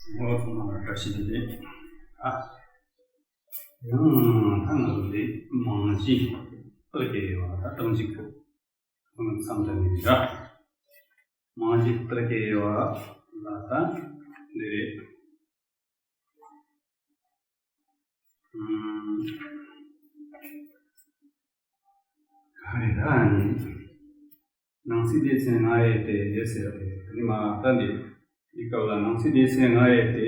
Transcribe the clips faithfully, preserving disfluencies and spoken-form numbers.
འོ་ཚང་མ་ལ་བཀྲ་ཤིས་བདེ་ལེགས། ཨ། ཡང་ད་ང་ཚོ་འདི་རྨང་གཞི་རྟགས་ཀྱི་དབྱེ་བ་ད་རྟགས་འཇུག་གི་མཚམས་དེ་ནས་ར། རྨང་གཞི་རྟགས་ཀྱི་དབྱེ་བ་ལ་ད་འདི་རེད། ཨུམ། ག་རེ་ད་ནི། ནང་གསེས་སྡེ་ཚན་ལྔ་ཡོད་དེ་ཟེར་བ་རེད། དེ་ནི་མ་ད་འདི། འདི་སྐབས་ལ་ནང་གསེས་སྡེ་ཚན་ལྔ་ཡོད་དེ།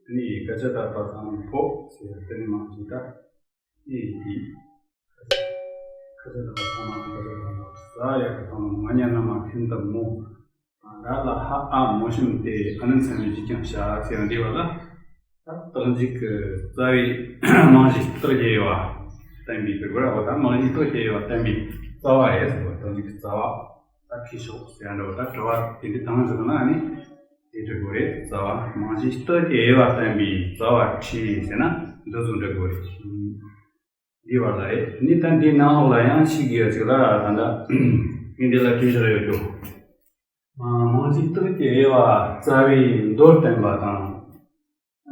དེ་ནི་སྐད་ཆ་དག་པ་ཚང་ཕོ་ཟེར་དེ་ནི་མ་ཅི་ད། ཨེ་འདི། ཁ་ཆ་དག་པ་ཚང་མ་ཁ་ཆ་དག་པ་ཟ་ཡག་གི་ཐོག་ནས་མ་ཉན་ན་མ་ཁེན་ད་མོ། ར་ལ་ཧ་ཨ་མོ་ཤིམ་སྟེ་ཨ་ནི་མཚན་མེད་ཅི་ཀྱང་བྱ་ཟེར་འདི་བ་ལ། ད་རྟགས་འཇུག་གི་རྩ་བའི་རྨང་གཞི་རྟགས་ཀྱི་དབྱེ་བ་བསྟན་པའི་དེ་གོ་ར་བ་ད་རྨང་གཞི་རྟགས་ཀྱི་དབྱེ་བ་བསྟན་པའི་རྩ་བ་རེད་ཟེར་བ། རྟགས་འཇུག་གི་རྩ་བ་ད་ཁི་ཤོག་ཟེར་འདྲ་བ་ད་དྲི་བ་དེ་འདྲ་བཏང་ཟེར་ན་ཨ་ནི་དེ་འདྲ་གོ་རེད། རྩ་བ་རྨང་གཞི་རྟགས་ཀྱི་དབྱེ་བ་བསྟན་པའི་རྩ་བ་ཁྲིད་ཟེར་ན་འདི་ཚོ་འདྲ་གོ་རེད། འདི་བར་ལ་རེད། ནི་ད་འདི་ནང་ལོགས་ལ་ཡང་ཤིག་ཡོད་ཅིག་ལ་ད་ལྟ་ངས་འདི་ལ་བྲིས་བཞག་ཡོད་རྒྱུ། རྨང་གཞི་རྟགས་ཀྱི་དབྱེ་བ་རྩ་བའི་མདོར་བསྟན་པ་དང་།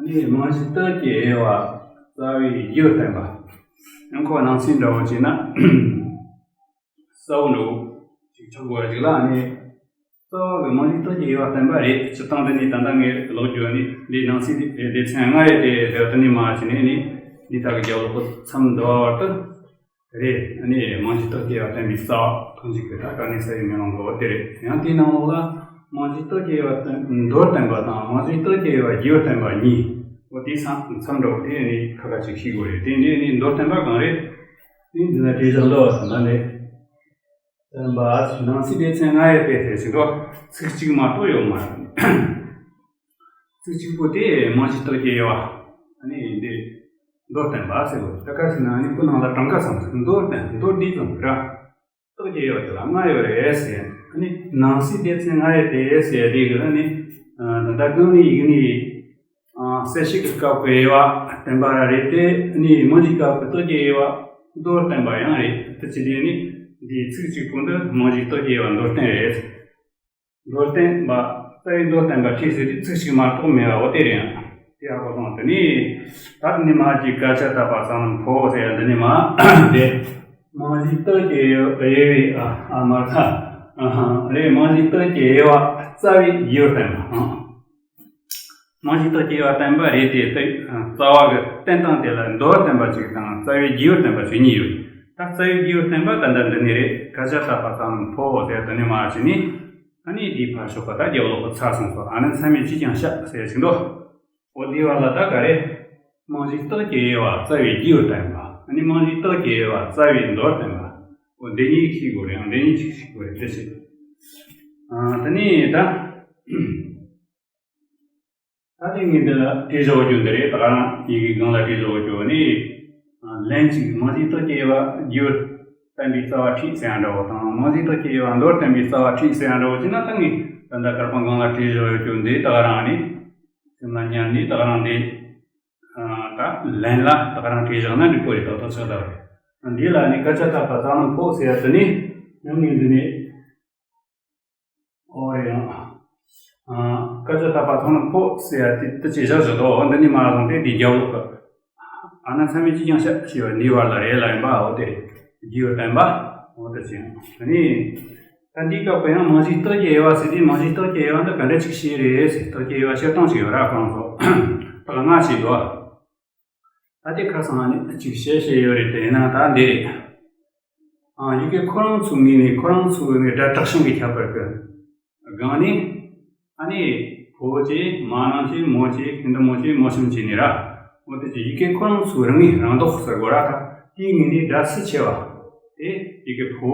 ནི་རྨང་གཞི་རྟགས་ཀྱི་དབྱེ་བ་རྩ་བའི་རྒྱུར་བསྟན་པ། ཡང་ཁོ་ནང་སྲིད་འདྲ་བོ་བྱས་ན། གསལ་བོ་འདྲ་བོ་ཅིག་ཆགས་དགོས་ར་ཅིག་ལ་ནི། རྩ་བ་གི་རྨང་གཞི་རྟགས་ཀྱི་དབྱེ་བ་བསྟན་པ་རེད། སྤྱིར་བཏང་འདི་ནི་ད་ལྟ་ངས་ཀློག་རྒྱུ་ནི་འདི་ནང་སྲིད་སྡེ་ཚན་ལྔ་རེད་དེ་དེ་ལྟ་ནི་མ་བྱས་ནས་ནི་འདི་དག་གི་རྒྱབ་ལོགས་མཚམས་འདྲ་བར་དུ་རེད། ནི་རྨང་གཞི་རྟགས་ཀྱི་དབྱེ་བ་བསྟན་པའི་རྩ་བ་ཐོན་གཅིག་གི་ད་དཀའ་གནད་ས་ཡི་མེ་ལོང་གི་འོ་དེ་རེད། ཡང་དེའི་ནང་ལོགས་ལ་རྨང་གཞི་རྟགས་ཀྱི་དབྱེ་བ་བསྟན་མདོར་བསྟན་པ་དང་རྨང་གཞི་རྟགས་ཀྱི་དབྱེ་བ་རྒྱུར་བསྟན་པ་གཉིས། འོ་དེའི་མཚམས་མཚམས་འདྲ་བོ་དེ་ནི་ཁ་ཁ་ཅིག་ཤེས་དགོས་རེད། དེ་འདྲའི་ནི་མདོར་བསྟན་པ་གང་རེད། དེ་འདི་ལ་བྲིས་བཞག་འདུག་ཟེར་ན་ནི། བསྟན་པ་ནང་གསེས་སྡེ་ཚན་ལྔ་ཡོད་པའི་ཟེར་ཟིན་ཏོ། ཚིག་གཅིག་མ་གཏོགས་ཡོད་མ་རེད། ཚིག་གཅིག་པོ་དེ་རྨང་གཞི་རྟགས་ཀྱི་དབྱེ་བ། ཨ་ནི་འདི་མདོར་བསྟན་པ་ཟེར་བ་ད་ག་ཟེར་ན་ཨ་ནི་ཁོ་ནང་ལ་གྲངས་ཀ་ཙམ་ཟེར་མདོར་བསྟན་མདོར་བསྡུས་ཙམ་ར། རྟགས་ཀྱི་དབྱེ་བ་དེ་ལ་ལྔ་ཡོད་རེད་ཟེར། ཨ་ནི་ནང་གསེས་སྡེ་ཚན་ལྔ་ཡོད་དེ་ཟེར་དེ་གི་ཨ་ནི། ད་ལྟ་གང་ནི་ཡིག་ནི། གསལ་བཤད་ཀྱི་སྐབས་ཀྱི་དབྱེ་བ་བསྟན་པ་ར་རེད་དེ། ནི་རྨང་གཞིའི་སྐབས་ཀྱི་རྟགས་ཀྱི་དབྱེ་བ་མདོར་བསྟན་པ་ཡང་རེད། དེ་ཅི་དེ་ནི་འདིའི་ཚིག་གཅིག་པོ་འདི་རྨང་གཞིའི་རྟགས་ཀྱི་དབྱེ་བ་མདོར་བསྟན་རེད། མདོར་བསྟན་པ་རྩ་བའི་མདོར་བསྟན་པ་ཁྲིད་ཟེར་དུས་ཚིག་གཅིག་མ་གཏོགས་མེད་པ་འོ་དེ་རེད། ཡང་དེ་ཧ་གོ་སོང་། དེ་ནི་ད་ནི་མ་ཅིག་སྐད་ཆ་དག་པ་ཙམ་ཕོ་ཟེར་ཡ་འདི་ནི་མ་དེ་རྨང་གཞིའི་རྟགས་ཀྱི་དབྱེ་བའི་ཨ་ཨ་མ་ཐ་ཨ་ཧ་རེད། རྨང་གཞིའི་རྟགས་ཀྱི་དབྱེ་བ་རྩ་བའི་རྒྱུར་བསྟན་པ། རྨང་གཞིའི་རྟགས་ཀྱི་དབྱེ་བ་བསྟན་པ་རེད་དེ། རྩ་བ་གི་བསྟན་སྟངས་དེ་ལ་མདོར་བསྟན་པ་གཅིག་དང་རྩ་བའི་རྒྱུར་བསྟན་པ་གཅིག་གཉིས་ཡོད། ད་རྩ་བའི་རྒྱུར་བསྟན་པ་ད་ལྟ་འདི་ནི་རེད། སྐད་ཆ་དག་པ་ཙམ་ཕོ་ཟེར་དུ་ནི་མ་བྱས་ནི། ཨ་ནི་འདིའི་ཕར་ཕྱོགས་པ་ད་རྒྱབ་ལོགས་པ་ཚར་སོང་སོ། ཨ་ནི་མཚམས་མེད་ཅིས་ཀྱང་བཤད་ཟེར་ཞིག་འདུག་འོ་འདི་བ་ལ་ད་ག་རེ། རྨང་གཞིའི་རྟགས་ཀྱི་དབྱེ་བ་རྩ་བའི་རྒྱུར་བསྟན་པ། ཨ་ནི་རྨང་གཞིའི་རྟགས་ཀྱི་དབྱེ་བ་རྩ་བའི་མདོར་བསྟན་པ། འོ་འདི་གཉིས་ཤེས་དགོས་རེད། ཨང་འདི་གཉིས་ཅིག་ཤེས་དགོས་རེད་དེ་ཞིག་ཨ་དེ་ནི་ད། ད་དེ་ངས་འདི་ལ་བྲིས་བཞག་རྒྱུ་འདི་རེད། ད་ག་རང་ཡི་གེ་སྒང་ལ་བྲིས་བཞག་རྒྱུ་ནི། ལན་གཅིག་རྨང་གཞིའི་རྟགས་ཀྱི་དབྱེ་བ་རྒྱུར་བསྟན་པའི་རྩ་བ་ཁྲིད་ཟེར་ཡ་འདྲ་བོ་དང་། རྨང་གཞིའི་རྟགས་ཀྱི་དབྱེ་བ་མདོར་བསྟན་པའི་རྩ་བ་ཁྲིད་ཟེར་ཡ་འདྲ་བོ་བྱས་ན་ད་ངས་ད་ལྟ་གར་པང་སྒང་ལ་བྲིས་བཞག་ཡོད་རྒྱུ་འདི་ད་ག་རང་ནི། སེམས་ལ་ཉར་ནས་ད་ག་རང་འདི། ད་ལན་ལ་ད་ག་རང་བྲིས་བཞག་ན་འགྲིག་གོ་རེད། ད་ད་ཆགས་ད་རེད། འདི་ལ་ནི་སྐད་ཆ་དག་པ་ཙམ་ཕོ་ཟེར་ཡ་དེ་ནི་ཡང་ངས་འདི་ནི། ཨོ་རེད་ཡང་། སྐད་ཆ་དག་པ་ཚང་ན་ཕོ་ཟེར་ཡ་དེ་དེ་ཅི་བཞག་བཞག་དོ། འོ་འདི་ནི་མ་ར་སོང་སྟེ་འདི་རྒྱབ་ལོགས་ཀྱི། ཨ་ན་མཚམས་མེད་ཅིས་ཀྱང་བཤད་ཞེས་པ་འདི་བར་ལ་རེད་ལ་ཡིན་པ་འོ་དེ་རེད། རྒྱུ་བསྟན་པ་འོ་དེ་ཅི་ཡང་དེ་ནི། ད་འདིའི་སྐབས་ཀྱི་ཡང་རྨང་གཞིའི་རྟགས་ཀྱི་དབྱེ་བ་ཟེར་དུས་རྨང་གཞིའི་རྟགས་ཀྱི་དབྱེ་བ་འདི་ག་འདྲ་ཅིག་ཤེས་རེད་ཟེར། རྟགས་ཀྱི་དབྱེ་བ་བཤད་སྟངས་ཅིག་ཡོད་ར་ཁོང་ཚོ། རྟགས་ལྔ་ཞིག་འདུག་ད་དེ་ཁ་སང་ནི་གཅིག་བཤད་བཤད་ཡོད་རེད། དེ་ན་ད་འདི་རེད། ཨ་ཡི་གེ་ཁོ་རང་ཚོའི་ངོས་ནས་ཁོ་རང་ཚོའི་ངོས་སྒྲ་དྲག་ཞན་གྱི་ཁྱད་པར་གྱི་སྒང་ནས། ཨ་ནི་ཕོ་བྱས་མ་ནང་བྱས་མོ་བྱས་ཁེན་ཏ་མོ་བྱས་མོ་ཤམ་བྱས་ནས་ར། འོ་དེ་ཅི་ཡི་གེ་ཁོ་རང་ཚོའི་རང་ངོས་རང་ལྡོག་ཟེར་དགོས་ར། ད་དེའི་ངོས་ནས་སྒྲ་སུ་ཆེ་བ། དེ་ཡི་གེ་ཕོ།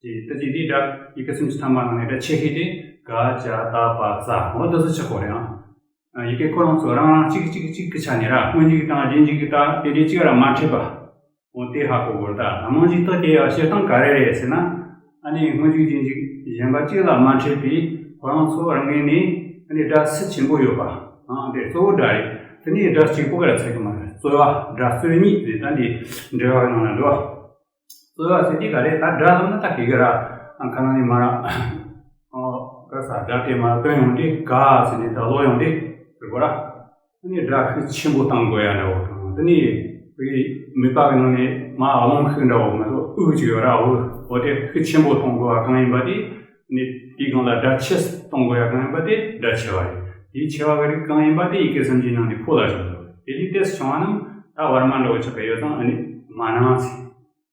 དེ་ད་ཅི་དེའི་སྒྲ་ཡི་གེ་སུམ་ཅུ་ཐམ་པ་ནང་ནས་སྒྲ་ཆེ་ཤོས་དེ་ག་ཅ་ད་པ་ཙ་འོ་དེ་ཚོ་ཆགས་དགོས་རེད་ཨང་། ཡི་གེ་ཁོ་རང་ཚོ་རང་རང་གཅིག་གཅིག་གཅིག་གི་ཆ་ནས་ར་སྔོན་འཇུག་དང་རྗེས་འཇུག་གི་ད་དེ་འདྲའི་གཅིག་ར་མ་འཕྲད་པ། འོ་དེ་ཧ་གོ་དགོས་རེད། ད་རྨང་གཞིའི་རྟགས་ཀྱི་དབྱེ་བ་བཤད་སྟངས་ག་རེ་རེད་ཟེར་ན། ཨ་ནི་སྔོན་འཇུག་རྗེས་འཇུག་གཞན་པ་གཅིག་ལ་མ་འཕྲད་པའི་ཁོ་རང་ཚོ་རང་ངོས་ནས་ཨ་ནི་སྒྲ་སུ་ཆེན་པོ་ཡོད་པ། ཨང་དེ་གཙོ་བོ་སྒྲ་རེད། དེ་ནས་སྒྲ་གཅིག་པོ་ག་རེ་ཚད་གི་མ་རེད། རྩོལ་བ་སྒྲ་རྩོལ་གཉིས་རེད། ད་འདི་འགྲེལ་བ་ནང་ལ་འདུག་རྩོལ་བ་ཟེར་དེ་ག་རེ་ད་སྒྲ་ལབ་ན་ད་གི་གི་ར། ཨང་ཁ་ནང་ནས་མ་ར། ཨོ་ག་ས་སྒྲ་དེ་མ་ཐོན་ཡོང་དུས་ག་ཟེར་ནས་ད་ལོག་ཡོང་དུས་ ཟེར་གོ་ར། དེ་ནས་སྒྲ་ཤུགས་ཆེན་པོ་གཏང་དགོས་ཡ་འདྲ་བོ་དང་། དེ་ནས་བོད་མིད་པ་གི་ནང་ནས་མར་རླུང་ཤུགས་འདྲ་བོ་མ་གཏོགས་དབུགས་ཅིག་ཡོད་ར། འོ་འོ་དེ་ཤུགས་ཆེན་པོ་གཏོང་དགོས་པ་གང་ཡིན་པ་དེ། ནས་དེའི་སྒང་ལ་སྒྲ་ཆེ་གཏོང་དགོས་ཡ་གང་ཡིན་པ་དེ་སྒྲ་ཆེ་བ་རེད། དེའི་ཆེ་བ་གི་རིགས་གང་ཡིན་པ་དེ་ཡི་གེ་སུམ་ཅུའི་ནང་ནས་ཕོ་ལ་བཞག་འདུག་དེ་ལས་ཏོག་ཙམ་ཆུང་བ་རྣམས་ད་ཝར་མ་འདྲ་བོ་ཆགས་ཀྱི་ཡོད་ཙང་། ཨ་ནི་མ་ནང་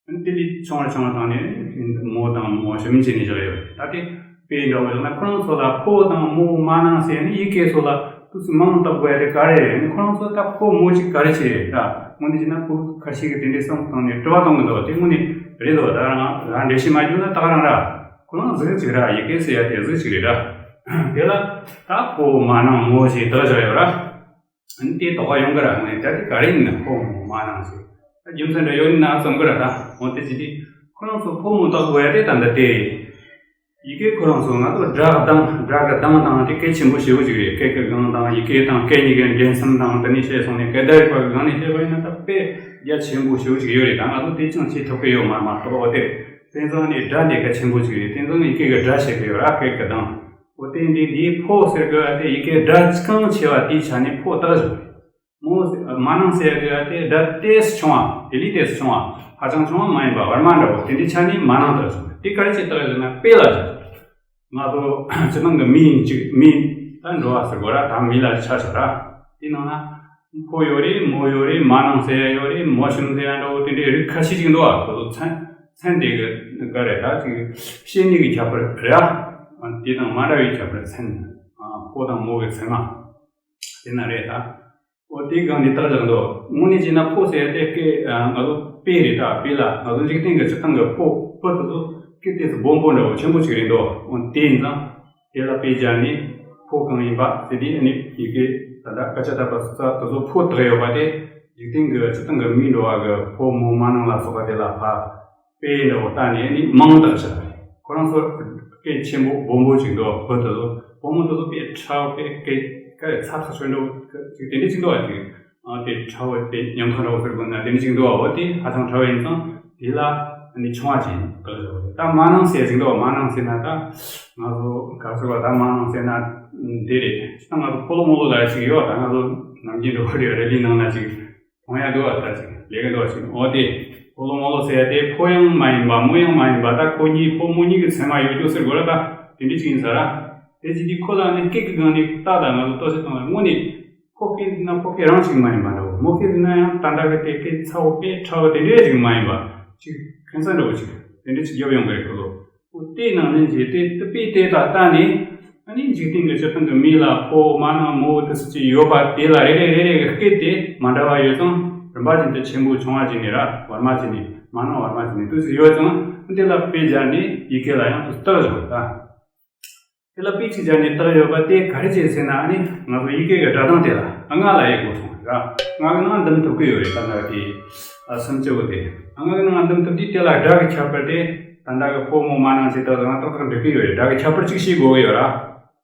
ཟེར། དེ་ལས་ཆུང་བ་ཆུང་བ་བཏང་ནས་མོ་དང་མོ་གཞུམ་བྱས་ནས་བཞག་ཡོད། ད་དེ་དཔེ་འདྲ་བོ་བཞག་ན། ཁོ་རང་ཚོ་ལ་ཕོ་དང་མོ་མ་ནང་ཟེར་ནས་ཡི་གེ་ཚོ་ལ་ཏོག་ཙམ་མིང་བཏགས་དགོས་ཡ་དེ་ག་རེ་རེད། ཁོ་རང་ཚོ་ད་ཕོ་མོ་གཅིག་ག་རེ་བྱེད་རེད། ད་དངོས་གནས་བྱས་ན་བོད་ཁ་ཤས་ཀྱིས་དེ་འདྲའི་བསམ་བློ་བཏང་ནས་དྲི་བ་གཏོང་གི་འདུག་དེ་དངོས་གནས་རེད་འདུག་ད་རང་རང་འགྲེལ་བཤད་མ་བརྒྱབ་ན་ད་ག་རང་ར། ཁོ་རང་གཟུགས་གཅིག་ར། ཡི་གེ་ཟེར་ཡ་དེ་གཟུགས་གཅིག་རེད་ར། དེ་ལ་ད་ཕོ་མ་ནང་མོ་ཞེས་བཏགས་བཞག་ཡོད་ར། ཨ་ནི་དེ་དོགས་པ་ཡོང་གི་ར། ངས་ད་དེ་ག་རེ་ཡིན་ན་ཕོ་མོ་མ་ནང་ཞེས། ད་རྒྱུ་མཚན་འདྲ་ཡོད་ན་བསམ་གི་ར། ད་འོ་དེ་ཅི་སྟེ་ཁོ་རང་ཚོ་ཕོ་མོ་བཏགས་དགོས་ཡ་དེ་ད་འདི་དེ། ཡི་གེ་ཁོ་རང་ཚོ་ང་ཚོ་སྒྲ་གདངས། སྒྲ་གི་གདངས་དང་དེ་གལ་ཆེན་པོ་ཞེ་པོ་ཅིག་རེད། སྐད་ཀྱི་གདངས་དང་ཡི་གེ་དང་སྐད་གཉིས་ཀའི་འདྲེས་མཚམས་དང་། དེ་ནས་བཤད་སོང་ནས་སྐད་བརྡ་རིག་པ་གི་སྒང་ནས་བཤད་པ་ཡིན་ན་ད་དཔེ་རྒྱ་ཆེན་པོ་ཞེ་པོ་ཅིག་ཡོད་རེད། ད་ང་ཚོ་དེ་ཅང་བྱེད་ཐུབ་ཀྱི་ཡོད་མ་མ་གཏོགས། འོ་དེ་དེ་ཚང་ནས་སྒྲ་དེ་གལ་ཆེན་པོ་ཅིག་རེད། དེ་ཚང་ཡི་གེ་གི་སྒྲ་བཤད་ཀྱི་ཡོད་ར། སྐད་ཀྱི་གདངས། འོ་དེ་འདི་འདིའི་ཕོ་ཟེར་དགོས་པ་དེ་ཡི་གེ་སྒྲ་གང་ཆེ་བ་དེའི་ཆ་ནས་ཕོ་བཏགས་བཞག་མོ་ཟེར། མ་ནང་ཟེར་དགོས་པ་དེ་སྒྲ་ཏོག་ཙམ་ཆུང་བ། དེ་ལས་ཏོག་ཙམ་ཆུང་བ། ཧ་ཅང་ཆུང་བ་མ་ཡིན་པ་ཝར་མ་འདྲ་བོ་དེ་འདྲའི་ཆ་ནས་མ་ནང་བཏགས་བཞག་དེ་ག་རེ་བྱས་བཏགས་བཞག་ན་དཔེ་ལ་བཞག་ང་ཚོ་སྤྱིར་བཏང་གི་མི་ཡིན་གཅིག་མི་ད་འགྲོ་བ་ཟེར་དགོས་ར། ད་མི་ལ་ཆ་བཞག་ར། དེ་ནང་ན་ཕོ་ཡོད་རེད། མོ་ཡོད་རེད། མ་ནང་ཟེར་ཡ་ཡོད་རེད། མོ་གཞུམ་ཟེར་ཡ་འདྲ་བོ་དེ་འདྲའི་རིགས་ཁ་ཤས་ཅིག་འདུག་ཨ། ཁོ་ཚོ་མཚན་མཚན་དེ་གི་ག་རེ་ད་ཅིག་བཤད་ནུས་ཀྱི་ཁྱད་པར་རེད་ཨ། དེ་དང་མ་འདྲ་བའི་ཁྱད་པར། མཚན་ཕོ་དང་མོ་གི་མཚན་མ་དེ་ན་རེད་ད། འོ་དེའི་སྒང་ནས་བཏགས་བཞག་འདུག་དངོས་གནས་བྱས་ན་ཕོ་ཟེར་ཡ་དེ་སྐད་ང་ཚོ་དཔེ་རེད་ད། དཔེ་ལ་ང་ཚོ་འཇིག་རྟེན་གྱི་སྤྱིར་བཏང་གི་ཕོ་བུ་དེ་ཚོ་སྐད་དེ་ཚོ་སྦོམ་པོ་འདྲ་བོ་ཆེན་པོ་ཅིག་རེད་འདུག་འོ་དེ་ཡིན་ཙང་དེ་ལ་དཔེ་སྦྱར་ནས་ཕོ་གང་ཡིན་པ་ཟེར་དུས། ཨ་ནི་ཡི་གེ་ད་ལྟ་སྐད་ཆ་བཏགས་པ་སོ་སོ་དེ་ཚོ་ཕོ་བཏགས་ཡོད་པ་དེ་འཇིག་རྟེན་གྱི་སྤྱིར་བཏང་གི་མི་འགྲོ་བ་གི་ཕོ་མོ་མ་ནང་ལ་སོགས་པ་དེ་ལ་ཕ་དཔེ་འདྲ་བོ་བལྟས་ནས་ནི་མིང་བཏགས་བཞག་ཁོ་རང་ཚོ་སྐད་ཆེན་པོ་སྦོམ་པོ་ཅིག་འདུག་བུ་དེ་ཚོ་བུ་མོ་དེ་ཚོ་དཔེ་ཕྲ་བོ། དཔེ་སྐད་ཀ་རེ་ཚ་ཐག་ཆོད་འདྲ་བོ་ཅིག་དེ་འདྲ་ཅིག་འདུག་བ། ཅིག་ཨ་དེ་ཕྲ་བོ་དེ་ཉམ་ཐག་འདྲ་བོ་ཟེར་དགོས་ན་དེ་འདྲ་ཅིག་འདུག་བ། འོ་དེ་ཧ་ཅང་ཕྲ་བོ་ཡིན་ཙང་དེ་ལ་ནི་ཆུང་བ་ཅིག་བཏགས་བཞག་ད་མ་ནང་ཟེར་ཅིག་འདུག་བ། མ་ནང་ཟེར་ན་ད་ང་ཚོ་ག་ཟེར་བ། ད་མ་ནང་ཟེར་ན་འདི་རེད། ད་ང་ཚོ་ཕོ་ལོ་མོ་ལོ་ལ་ཅིག་ཡོད། ད་ང་ཚོ་ནམ་རྒྱུན་འགྲོ་གི་རེད། རི་ལི་ནང་ན་ཅིག་མཐོང་ཡ་འདུག་བ། ད་ཅིག་ལས་ཀ་འདུག་བ། ཅིག་འོ་དེ་ཕོ་ལོ་མོ་ལོ་ཟེར་ཡ་དེ་ཕོ་ཡང་མ་ཡིན་པ་མོ་ཡང་མ་ཡིན་པ། ད་ཁོ་གཉིས་ཕོ་མོ་གཉིས་ཀྱི་མཚན་མ་ཡོད་རྒྱུ་ཟེར་དགོས་ར། ད་དེ་འདྲ་ཅིག་ཡིན་ས་ར། དེ་ཅིག་དེ་ཁོ་ལ་ནི་སྐད་ཀྱི་སྒང་ནས་ལྟ་ད་ང་ཚོ་ལྟོ་ཆས་གཏོང་བའི་དངོས་ནས་ཕོ་སྐད་ན་ཕོ་སྐད་རང་ཅིག་མ་ཡིན་པ་འདྲ་བོ། མོ་སྐད་ན་ཡང་ད་ལྟ་གི་དེ་སྐད་ཚ་བོ་སྐད་ཕྲ་བོ་དེ་འདྲ་ཅིག་མ་ཡིན་པ། ཅིག་ཁན་ཚ་འདྲ་བོ་ཅིག་དེ་འདྲ་ཅིག་རྒྱབ་ཡོང་གི་རེད་ཁོ་ལོ། འོ་དེ་ནང་ནས་ཀྱི་དེ་དཔེ་དེ་ལ་ལྟ་ནས། ཨ་ནི་འཇིག་རྟེན་གྱི་སྤྱིར་བཏང་གི་མི་ལ་ཕོ་མ་ནང་མོ་དེ་ཚོ་ཅིག་ཡོད་པ་དེ་ལ་རེ་རེ་རེ་རེ་གི་སྐད་དེ་མ་འདྲ་བ་ཡོད་ཙང་། རིམ་པ་བཞིན་དུ་ཆེན་པོ་ཆུང་བ་བྱས་ནས་ར། ཝར་མ་བྱས་ནས་མ་ནང་ཝར་མ་བྱས་ནས་དུས་སུ་ཡོད་ཙང་། དེ་ལ་དཔེ་སྦྱར་ནས་ཡི་གེ་ལ་ཡང་དུ་བཏགས་ཡོད་ད། དེ་ལ་དཔེ་ཅིག་སྦྱར་ནས་བཏགས་ཡོད་པ་དེ་ག་རེ་བྱས་ཟེར་ན། ཨ་ནི་ང་ཚོ་ཡི་གེ་གི་སྒྲ་གདངས་དེ་ལ་ཨ་ང་ལ་ཡི་གོ་སོང་ར། ང་གི་ནང་འདུམ་ཐུབ་ཀྱི་ཡོད་རེད། ད་ང་དེ་ཨ་སུམ་ཅུ་བོ་དེ་ཨ་ང་གི་ནང་འདུམ་ཐུབ་དུས་དེ་ལ་སྒྲ་གི་ཁྱད་པར་དེ་ད་ལྟ་གི་ཕོ་མོ་མ་ནང་ཞེས་བཏགས་ཙང་ཏག་ཏག་འགྲིག་གི་ཡོད་རེད། སྒྲ་གི་ཁྱད་པར་ཅིག་ཤེས་དགོས་ཀྱི་ཡོད་ར།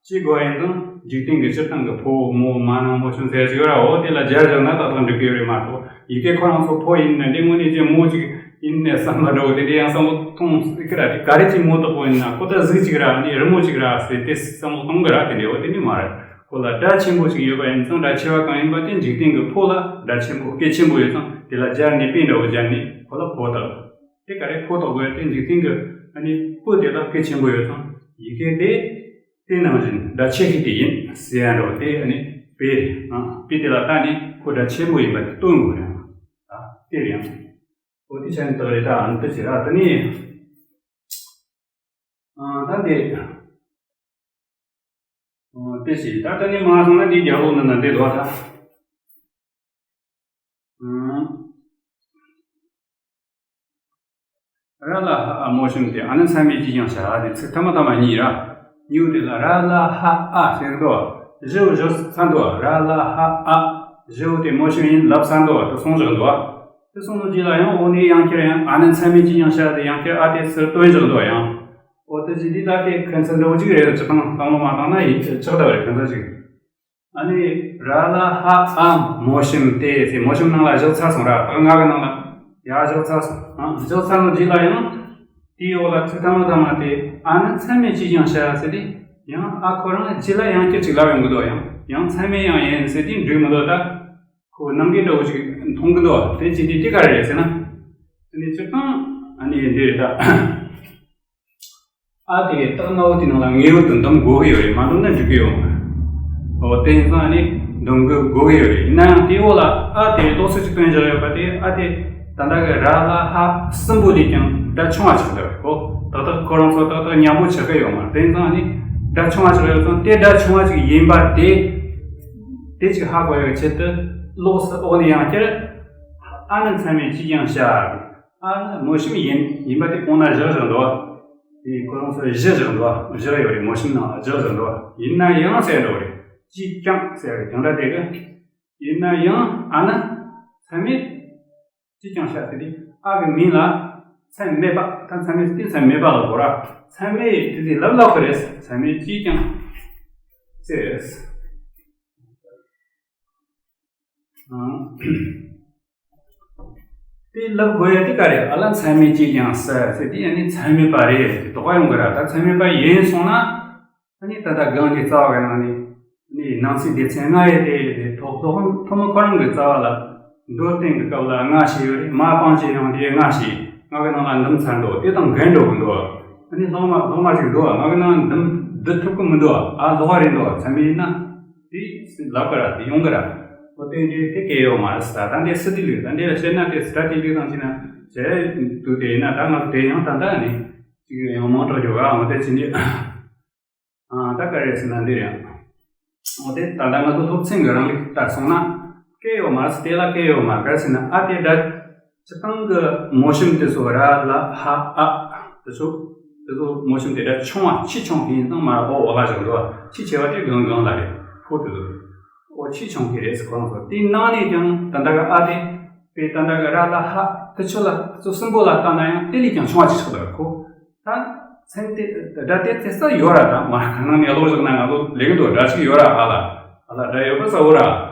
ཤེས་དགོས་ཡིན་ཙང་འཇིག་རྟེན་གྱི་སྤྱིར་བཏང་གི་ཕོ་མོ་མ་ནང་མོ་གཞུམ་ཟེར་ཅིག་ཡོད་ར། འོ་དེ་ལ་སྦྱར་བཞག་ན་ཏག་ཏག་འགྲིག་གི་ཡོད་རེད་མ་གཏོགས། ཡི་གེ་ཁོ་རང་ཚོ་ཕོ་ཡིན་ན་འདི་དངོས་གནས་ཀྱི་མོ་ཅིག་ཡིན་ནས་བསམ་པ་འདྲ་བོ་དེ་འདྲ་ཡང་བསམ་བློ་གཏོང་སྲིད་ཀྱི་ར། དེ་ག་རེ་ཅིག་མོ་བཏགས་པོ་ཡིན་ན་ཁོ་ད་གཟུགས་ཅིག་ར་ནི་རི་མོ་ཅིག་ར་ཟེར་དེ་བསམ་བློ་གཏོང་གི་ར། དེ་འདྲ་བོ་དེ་འདྲ་མ་རེད། ཁོ་ལ་སྒྲ་ཆེན་པོ་ཅིག་ཡོད་པ་ཡིན་ཙང་། སྒྲ་ཆེ་བ་གང་ཡིན་པ་དེ་འཇིག་རྟེན་གྱི་ཕོ་ལ་སྒྲ་ཆེན་པོ་སྐད་ཆེན་པོ་ཡོད་ཙང་། དེ་ལ་སྦྱར་ནས་དཔེ་འདྲ་བོ་སྦྱར་ནས་ཁོ་ལ་ཕོ་བཏགས། དེ་ག་རེ་ཕོ་བཏགས་དགོས་དེ་འཇིག་རྟེན་གྱི་ཨ་ནི་ཕོ་དེ་ལ་སྐད་ཆེན་པོ་ཡོད་ཙང་། ཡི་གེ་དེ་དེ་ནང་བཞིན་སྒྲ་ཆེ་ཤོས་དེ་ཡིན་ཟེར་ཡ་འདྲ་བོ་དེ་ཨ་ནི་དཔེ་རེད། ཨ་དཔེ་དེ་ལ་ལྟ་ནས་ཁོ་སྒྲ་ཆེན་པོ་ཡིན་པ་དེ་སྟོན་དགོས་རེད། ཨ་དེ་རེད། ཨ་འོ་དེ་ཆ་ནས་བཏགས་རེད། ད་ཨ་ནི་དེ་བྱེད་ར། དེ་ནས་ཨ་ད་འདི་ཨ་དེ་བྱེད། ད་དེ་ནས་མ་སོང་ན་འདི་རྒྱབ་ལོགས་ན་ན་འདི་ལོག་ད། ཨ་ར་ལ་ཧ་ཨ་མོ་གཞུམ་དེ། ཨ་ནི་མཚན་མེད་ཅིས་ཀྱང་བྱ་སྟེ། ཚིག་ཐ་མ་ཐ་མ་གཉིས་ར། གཉིས་པོ་དེ་ལ་ར་ལ་ཧ་ཨ་ཟེར་འདུག་བཞི་བོ་བཞག་ཚར་འདུག་ར་ལ་ཧ་ཨ། བཞི་བོ་དེ་མོ་གཞུམ་ཡིན་ལབ་ཚར་འདུག་དེ་གསུངས་བཞག་འདུག་དེ་གསུངས་ནོ་རྗེས་ལ་ཡང་འོ་ནི་ཡང་བསྐྱར་ཡང་ཨ་ནི་མཚན་མེད་ཅིས་ཀྱང་བྱ་སྟེ། ཡང་བསྐྱར་ཨ་དེ་ཚུར་བཏོན་བཞག་འདུག་ཡང་། འོ་དེ་ཅི་འདི་ད་དེ་ཁན་ཚ་འདྲ་བོ་ཅིག་རེད། སྤྱིར་བཏང་བསམ་བློ་མ་བཏང་ན་ཡིན་ཆགས་ད་བ་རེད། ཁན་ཚ་ཅིག་ཨ་ནི་ར་ལ་ཧ་ཨ་མོ་གཞུམ་དེ་ཟེར། མོ་གཞུམ་ནང་ལ་བཞག་ཚར་སོང་ར། ད་ང་གི་ནང་ལ་ཡར་བཞག་ཚར་སོང་། ཨ་བཞག་ཚར་ནོ་རྗེས་ལ་ཡང་དེའི་འོག་ལ་ཚིག་ཐ་མ་ཐ་མ་དེ། ཨ་ནི་མཚན་མེད་ཅིས་ཀྱང་བྱ་ཟེར་དེ། ཡང་ཨ་ཁོ་རང་རྗེས་ལ་ཡང་བསྐྱར་ཅིག་ལབ་ཡོང་གི་འདུག་ཡང་ ཡང་མཚན་མེད་ཡང་ཡིན་ཟེར་དུས་འགྲིག་མི་འདུག་ད་ཁོ་ནམ་མཁའི་འདྲ་བོ་ཞིག་མཐོང་གི་འདུག་དེ་ཅི་སྟེ་དེ་ག་རེ་རེད་ཟེར་ན། ཨ་ནི་སྤྱིར་བཏང་ཨ་ནི་འདི་རེད་ད། ཨ་དེ་རྟགས་སྣ་བོ་དེ་ནང་ལ་ངེས་པར་དུ་འདུམ་དགོས་ཀྱི་ཡོད་རེད། མ་འདུམ་ན་འགྲིག་གི་ཡོད་མ་རེད། འོ་དེ་ཡིན་ཙང་ནི་འདུམ་དགོས་དགོས་ཀྱི་ཡོད་རེད། ཡིན་ན་ཡང་དེའི་འོག་ལ་ཨ་དེ་ཏོག་ཙམ་ཅིག་སྟོན་བཞག་ཡོད་པ་དེ། ཨ་དེ་ད་ལྟ་གི་ར་ལ་ཧ་གསུམ་པོ་ལས་ཀྱང་སྒྲ་ཆུང་བ་ཆགས་འདུག་གོ། ཏག་ཏག་ཁོ་རང་ཚོ་ཏག་ཏག་མཉམ་པོ་ཆགས་ཀྱི་ཡོད་མ་རེད། དེ་ཡིན་ཙང་ནི་སྒྲ་ཆུང་བ་ཆགས་ཡོད་ཙང་དེ་སྒྲ་ཆུང་བ་ཅིག་ཡིན་པ་དེ། དེ་ཅིག་ཧ་གོ་ཡག་ཆེད་དུ་ལོགས་སུ་འོག་ནས་ཡང་བསྐྱར། ཨ་ནི་མཚན་མེད་ཅིས་ཀྱང་བྱ། ཨ་ནི་མོ་གཤམ་ཡིན་ཡིན་པ་དེ་གོང་ན་བཞག་བཞག་འདུག་དེ་ཁོ་རང་ཚོ་བཞི་བཞག་འདུག་བཞག་ཡོད་རེད། མོ་གཤམ་ནང་ལ་བཞག་བཞག་འདུག་ཡིན་ན་ཡང་ཟེར་འགྲོ་རེད། ཅིས་ཀྱང་ཟེར་རེད། ཀྱང་སྒྲ་དེ་གི། ཡིན་ན་ཡང་ཨ་ནི་མཚན་མེད་ཅིས་ཀྱང་བྱ་ཟེར་དུས་ཨ་གི་མིང་ལ་མཚན་མེད་པ། ད་མཚན་མེད་དེ་མཚན་མེད་པ་ལ་གོ་ར། མཚན་མེད་དེ་དེ་ལབ་ལབ་གི་རེད། མཚན་མེད་ཅིས་ཀྱང་ཟེར། དེ་ལབ་དགོས་ཡ་དེ་ག་རེད། ཨ་ལ་མཚན་མེད་ཅིས་ཀྱང་ཟེར་ཟེར་དེ་ཡང་ནི་མཚན་མེད་པ་རེད། དོགས་པ་ཡོང་གི་ར། ད་མཚན་མེད་པ་ཡིན་སོང་ན། ཨ་ནི་ད་ལྟ་གང་ནས་རྩ་བ་གི་ནང་ནས་ནི་ནང་གསེས་སྡེ་ཚན་ལྔ་ཡི་དེ་དེ་ཐོག་ཐོག་ཐོག་མ་ཁོ་རང་གི་རྩ་བ་ལ་མདོར་བསྟན་གྱི་སྐབས་ལ་ལྔ་བྱས་ཡོད་རེད། མ་སྤང་བྱས་ཡང་དེ་ལྔ་བྱས། ང་གི་ནང་ལ་འདུམ་ཚར་འདུག་དེ་དང་འགལ་འགྲོ་གི་འདུག་ཨ་ནི་ལྷག་མ་ལྷག་མ་ཞིག་འདུག་ང་གི་ནང་འདུམ་བསྡུ་ཐུབ་ཀྱི་མི་འདུག་ཨ་ལོག་པ་རེད་འདུག་མཚན་མེད་ཡིན་ན། དེ་ལབ་གི་ར། དེ་ཡོང་གི་ར། ཨོ་དེ་འདྲའི་དེ་སྐད་ཡོད་མ་རེད་ཟེར། ད་ལྟ་འདི་སི་ཏི་ལུགས་ད་འདི་ལ་བཤད་ན་དེ་སི་ཏྲ་ཏི་ལུགས་དང་བྱས་ན་བྱས་འདུག་དེ་ཡིན་ན་ད་ང་ཚོ་དེ་ཡང་ད་ལྟ་ནི་ཅིག་ཡང་མང་དྲགས་འགྱོ་ག་འོ་དེ་ཕྱིན་ནི། ཨ་ད་ག་རེ་ཟེར་ན་འདི་རེད། འོ་དེ་ད་ལྟ་ང་ཚོ་སློབ་ཚན་གྱི་རང་ལུགས་ལྟར་སོང་ན་སྐད་ཡོད་མ་རེད་ཟེར། དེ་ལ་སྐད་ཡོད་མ་རེད། ག་རེ་ཟེར་ན་ཨ་དེ་སྒྲ། སྤྱིར་བཏང་གི་མོ་གཤམ་དེ་ཚོ་ར་ལ་ཧ་ཨ་དེ་ཚོ། དེ་ཚོ་མོ་གཤམ་དེ་འདྲ་ཆུང་བ་ཆེས་ཆུང་གི་ཡིན་ཙང་མར་འོག་འོག་ལ་བཞག་འདུག་ཆེས་ཆེ་བ་དེ་གང་གང་ལ་རེད། ཕོ་དེ་ཚོ་འོ་ཆེས་ཆུང་གི་རེད་ཟེར། ཁོ་རང་ཚོ་དེའི་ནང་ནས་ཀྱང་ད་ལྟ་གི་ཨ་དེ་དཔེ་ད་ལྟ་གི་ར་ལ་ཧ་དེ་ཚོ་ལ་དེ་ཚོ་གསུམ་པོ་ལ་བལྟས་ན་ཡང་དེ་ལས་ཀྱང་ཆུང་བ་ཅིག་ཆགས་འདུག་ཁོ་ད་མཚན་དེ་སྒྲ་དེ་དེ་ས་ཡོད་ར། ད་མ་ག་ནང་ནས་ཀློག་བཞག་ན་ང་ཚོ་ལེགས་འདུག་སྒྲ་ཞིག་ཡོད་ར། ཨ་ལ་ཨ་ལ་སྒྲ་ཡོད་པ་གསལ་བོ་ར།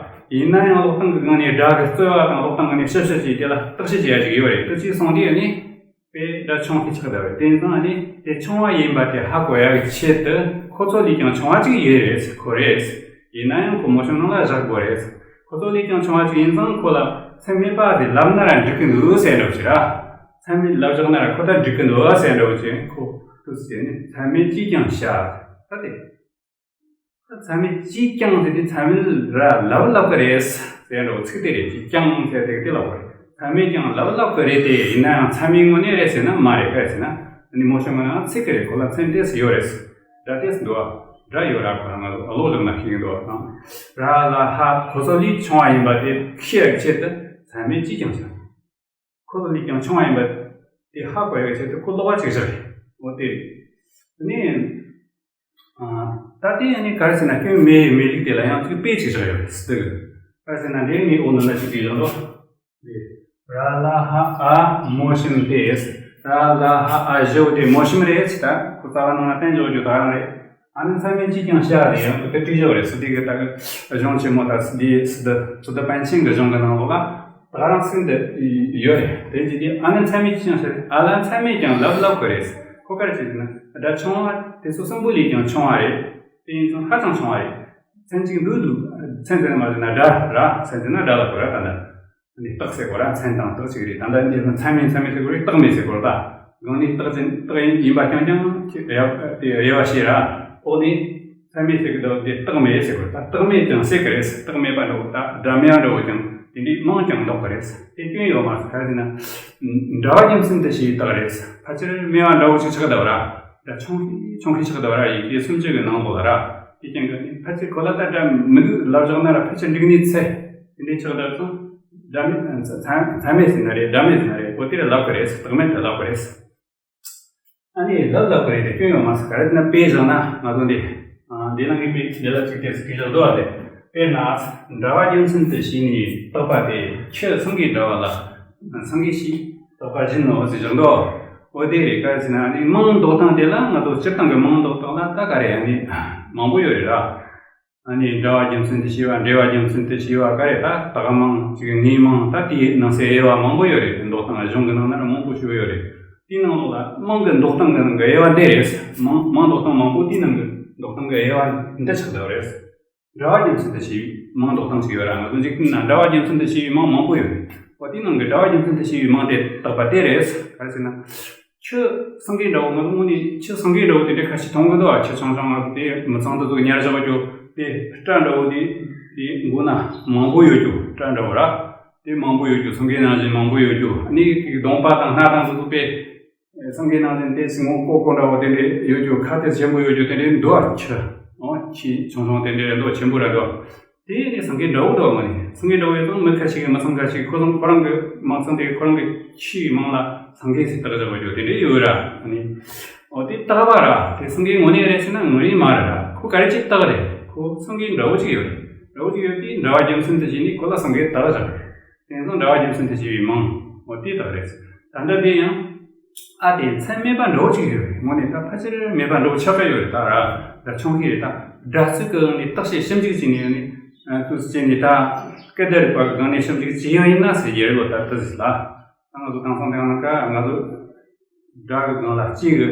ཡིན་ན་ཡང་ཀློག་སྟངས་ཀྱི་སྒང་ནས་སྒྲ་གི་རྩོལ་བ་དང་ཀློག་སྟངས་ཀྱི་ནས་ཤབ་ཤབ་ཅིག་དེ་ལ་བརྟག་དཔྱད་བྱེད་ཡ་ཅིག་ཡོད་རེད། དེ་ཅིག་སོང་དུས་ཨ་ནི་དཔེ་སྒྲ་ཆུང་ཤས་ཆགས་བསྡད་པ་རེད། དེ་ཡིན་ཙང་ཨ་ནི་དེ་ཆུང་བ་ཡིན་པ་དེ་ཧ་གོ་ཡ་གི་ཆེད་དུ་ཁོ་ཚོ་ལས་ཀྱང་ཆུང་བ་ཅིག་ཡོད་རེད་ཁོ་རེད། ཡིན་ན་ཡང་ཁོ་མོ་གཤམ་ནང་ལ་བཞག་དགོས་རེད། ཁོ་ཚོ་ལས་ཀྱང་ཆུང་བ་ཅིག་ཡིན་ཙང་ཁོ་ལ་མཚན་མེད་པ་དེ་ལབ་ན་ར་འགྲིག་གི་འདུག་ཟེར་འདྲ་བོ་ཅིག་ར། མཚན་མེད་ལབ་བཞག་ན་ར་ཁོ་ད་འགྲིག་གི་འདུག་ཟེར་འདྲ་བོ་ཅིག་ཁོ་ཐུགས་སུ་ཆེ་ནས་མཚན་མེད་ཅིས་ཀྱང་བྱ། ད་དེ། མཚན་མེད་ཅིས་ཀྱང་ཟེར་དུས་མཚན་མེད་ར་ལབ་ལབ་གི་རེད་ཟེར་འགྲོ་ཚིག་དེ་རེད། ཅིས་ཀྱང་ཟེར་དེ་དེ་ལབ་དགོས་རེད། མཚན་མེད་ཀྱང་ལབ་ལབ་གི་རེད་དེ། ཡིན་ན་ཡང་མཚན་མེད་དངོས་གནས་རེད་ཟེར་ན་མ་རེད། ག་རེ་ཟེར་ན་ཨ་ནི་མོ་གཤམ་ནང་ཚིག་གི་རེད། ཁོ་ལ་མཚན་དེ་ཟེར་ཡོད་རེད། སྒྲ་དེ་ཟེར་འདུག་བ། སྒྲ་ཡོད་ར། ཁོ་རང་ང་ཚོ་ཀློག་བཞག་ན་ཤེས་ཀྱི་འདུག་བ། ར་ལ་ཧ་ཁོ་ཚོ་ལས་ཆུང་བ་ཡིན་པ་དེ་ཤེས་ཡག་ཆེད་དུ་མཚན་མེད་ཅིས་ཀྱང་བྱ། ཁོ་ལས་ཀྱང་ཆུང་བ་ཡིན་པ་དེ་ཧ་གོ་ཡག་ཆེད་དུ་ཁོ་ཀློག་པ་ཅིག་བཞག་རེད། འོ་དེ་རེད། དེ་ནས་ཨ་ད་དེ་ཡང་ནི་ག་རེ་ཟེར་ན་སྐྱོན་མེད་མེད་ལུགས་དེ་ལ་ཡང་ཚིག་དཔེ་ཅིག་བཞག་ཡོད་རེད་ཟེར་གི། ག་རེ་ཟེར་ན་འདི་ངའི་འོག་ནང་ལ་ཅིག་དེ་བཞག་འདུག་ར་ལ་ཧ་ཨ་མོ་གཤམ་དེ། ར་ལ་ཧ་ཨ་བཞི་བོ་དེ་མོ་གཤམ་རེད་ཟེར། ད་ཁོ་རྩ་བ་ནང་ལ་བསྟན་འཇོག་རྒྱུ་ད་རང་རེད། ཨ་ནི་མཚན་མེད་ཅིས་ཀྱང་བྱ་རེད། ཡང་དེ་བྲིས་བཞག་རེད་ཟེར། དེ་གི་ད་གི་གཞུང་ཆེན་མོ་དང་འདི་སི་ཏུ་སི་ཏུ་པཎ་ཆེན་གྱི་གཞུང་གི་ནང་ལོགས་ལ་ད་ག་རང་ཚིག་འདི་ཡོད་རེད། དེ་ཅི་སྟེ་ཨ་ནི་མཚན་མེད་ཅིས་ཀྱང་བྱ་རེད། ཨ་ལ་མཚན་མེད་ཀྱང་ལབ་ལབ་གི་རེད། ཁོ་ག་རེ་བྱེད་ཟེར་ན་སྒྲ་ཆུང་བ་དེ་ཚོ་གསུམ་པོ་ལས་ཀྱང་ཆུང་བ་རེད། དེ་ཡིན་ཙང་ཧ་ཅང་ཆུང་བ་རེད། མཚན་གཅིག་འདུག་འདུག་མཚན་ཟེར་ན་མ་ཟེར་ན་སྒྲ་ར། མཚན་ཟེར་ན་སྒྲ་ལ་གོ་ར། ད་ནི་ནི་རྟགས་ཟེར་གོ་ར། མཚན་དང་རྟགས་གཅིག་རེད། ད་ལྟ་འདི་ལ་མཚན་མེད་མཚན་མེད་ཟེར་གོ་རེད། རྟགས་མེད་ཟེར་གོ་ར། ད་གང་ནི་རྟགས་ཅན་རྟགས་ཡིན་ཡིན་པ་རྐྱང་རྐྱང་ཅི་རེ་བ་དེ་རེ་བ་བྱེད་ར། འོག་ནི་མཚན་མེད་ཟེར་གི་འདུག་དེ་རྟགས་མེད་ཟེར་གོ་ར། ད་རྟགས་མེད་ཀྱང་ཟེར་གི་རེད། རྟགས་མེད་པ་འདྲ་བོ་ད་སྒྲ་མེད་པ་འདྲ་བོ་ཀྱང་དེ་འདྲའི་མང་ཀྱང་འདོགས་གི་རེད། དེ་སྐྱོན་ཡོད་མ་རེད། ག་རེ་ཟེར་ན་འདྲ་བ་རྒྱུ་མཚན་དུ་བྱས་རྟགས་རེད། ཕལ་ཆེར་མེད་པ་འདྲ་བོ་ཅིག་ཆགས་འདུག་ར། སྒྲ་ཆུང་ཤས་ཆུང་ཤས་ཆགས་འདུག་ར། ཡི་གེ་སུམ་ཅུ་གི་ནང་ལོགས་ལ་ར། དེ་རྐྱེན་གྱིས་ནི་ཕལ་ཆེར་ཁོ་ལ་ད་སྒྲ་མི་འདུག་ལབ་བཞག་ན་ར་ཕལ་ཆེར་འགྲིག་ནི་ཚེ། དེ་འདྲའི་ཆགས་སྡང་ཚོ་སྒྲ་མེད་མཚན་མཚན་མེད་ཟེར་ན་རེད། སྒྲ་མེད་ཟེར་ན་རེད། འོ་དེ་ར་ལབ་གི་རེད། རྟགས་མེད་དུ་ལབ་གི་རེད། ཨ་ནི་ལབ་ལབ་གི་རེད་དེ་སྐྱོན་ཡོད་མ་རེད། ག་རེ་ཟེར་ན་དཔེ་བཞག་ན་ང་ཚོ་འདི་འདི་ནང་གི་དཔེ་འདི་ལ་ཅིག་དེ་ཟེར་གི་བཞག་འདུག་བ། དེ་དཔེར་ན་འདྲ་བ་རྒྱུ་མཚན་དུ་བྱས་ནས་བརྟགས་པ་དེ་ཁྱི་སེང་གེའི་འདྲ་བ་ལ་སེང་གེ་ཞེས་བརྟགས་པ་བཞིན་ནོ་ཟེར་བཞག་འདུག་འོ་དེ་རེད། ག་རེ་ཟེར་ན་ཨ་ནི་མིང་འདོགས་སྟངས་དེ་ལ་ང་ཚོ་སྤྱིར་བཏང་གི་མིང་འདོགས་སྟངས་ལ་ད་ག་རེ་ཨ་ནི་མང་པོ་ཡོད་རེད་ར། ཨ་ནི་འདྲ་བ་རྒྱུ་མཚན་དུ་བྱས་པ། འབྲེལ་བ་རྒྱུ་མཚན་དུ་བྱས་པ། ག་རེ་ད་བཏགས་མིང་ཅིག་ངེས་མིང་ད་དེའི་ནང་གསེས་དབྱེ་བ་མང་པོ་ཡོད་རེད། འདོགས་སྟངས་གཞུང་གི་ནང་ན་ར་མང་པོ་ཞིག་ཡོད་རེད། དེའི་ནང་ལོགས་ལ་མིང་གི་འདོགས་སྟངས་ཀྱི་ནང་གི་དབྱེ་བ་འདི་རེད། མིང་མིང་འདོགས་སྟངས་མང་པོ་དེའི་ནང་གི་འདོགས་སྟངས་ཀྱི་དབྱེ་བ་འདི་ཆགས་བསྡད་པ་རེད། འདྲ་བ་རྒྱུ་མཚན་དུ་བྱས་པའི་མིང་འདོགས་སྟངས་ཤིག་ཡོད་ར། ང་ཚོ་འཇིག་རྟེན་ན་འདྲ་བ་རྒྱུ་མཚན་དུ་བྱས་པའི་མིང་མང་པོ་ཡོད་རེད། འོ་དེའི་ནང་གི་འདྲ་བ་རྒྱུ་མཚན་དུ་བྱས་པའི་མིང་དེ་བཏགས་པ་དེ་རེད། ག་རེ་ཟེར་ན། ཆུ་སེང་གེ་འདྲ་བོ། ང་ཚོ་དངོས་གནས་ཆུ་སེང་གེ་འདྲ་བོ་དེ་འདྲ་ཁ་ཤས་མཐོང་གི་འདུག་ཨ། ཆུ་ཆུང་ཆུང་ང་ཚོ་དེ་མི་ཚང་དེ་ཚོ་ཉར་བཞག་རྒྱུ་དེ་སྐྲ་འདྲ་བོ་དེ་དེ་མགོ་ན་མང་པོ་ཡོད་རྒྱུ་སྐྲ་འདྲ་བོ་ར། དེ་མང་པོ་ཡོད་རྒྱུ་སེང་གེ་ནང་བཞིན་མང་པོ་ཡོད་རྒྱུ། ཨ་ནི་གདོང་པ་དང་སྣ་དང་དེ་ཚོ་དཔེ་སེང་གེ་ནང་བཞིན་དེ་སེང་མོ་ཀོ་ཀོ་འདྲ་བོ་དེ་འདྲ་ཡོད་རྒྱུ། ཁ་དེ་ཆེན་པོ་ཡོད་རྒྱུ་དེ་འདྲ་འདུག་ཨ། ཆུ་འོ་ཆུ་ཆུང་ཆུང་དེ་འདྲ་འདུག་ཆེན་པོ་ར་འདུག་དེ་ནི་སེང་གེ་འདྲ་བོ་འདུག་ཨ། ནི་སེང་གེ་འདྲ་བོ་ཡོད་ཙང་མི་ཁ་ཤས་ཀྱིས་མི་ཚང་ཁ་ཤས་ཀྱིས་ཁོ་ཚང་ཁོ་རང་གི་མིང་ཚང་དེ་ཁོ་རང་གི་ཆུའི་མིང་ལ་སེང་གེ་ཟེར་བཏགས་བཞག་པ་རྒྱུ་དེ་འདྲ་ཡོད་ར། ཨ་ནི་འོ་དེ་བཏགས་པ་ར། དེ་སེང་གེ་དངོས་གནས་རེད་ཟེར་ན་དངོས་གནས་མ་རེད་ར། ཁོ་ག་རེ་ཅིག་བཏགས་རེད། ཁོ་སེང་གེ་འདྲ་བོ་ཅིག་ཡོད་རེད། འདྲ་བོ་ཅིག་ཡོད་པས་འདྲ་བ་རྒྱུ་མཚན་དུ་བྱས་ནས་ཁོ་ལ་སེང་གེ་བཏགས་བཞག་རེད། དེ་ཚོ་འདྲ་བ་རྒྱུ་མཚན་དུ་བྱས་པའི་མིང་འོ་དེ་དག་རེད། ད་ལྟ་དེ་ཡང་ཨ་དེ་མཚན་མེད་པ་འདྲ་བོ་ཅིག་ཡོད་རེད། དངོས་གནས་ད་ཕལ་ཆེར་མེད་པ་འདྲ་བོ་ཆགས་ཀྱི་ཡོད་རེད། ད་ར་ད་ཆུང་ཤོས་རེད། ད་སྒྲ་ཚིག་གི་ནི་བརྟག་དཔྱད་ཞིབ་འཇུག་བྱས་ནས་ནི་དུས་ཚོད་ནི་ད་སྐད་བརྡ་རིག་པ་གི་སྒང་ནས་ཞིབ་འཇུག་བྱས་ཡོང་ཡིན་ན་ཟེར་གྱི་རེད་ལོ། ད་ལྟ་ཟིག་ལ་ད་ང་ཚོ་དེང་སང་དེང་ན་ཀ་ང་ཚོ་སྒྲ་གི་སྒང་ལ་ལྕེ་གི་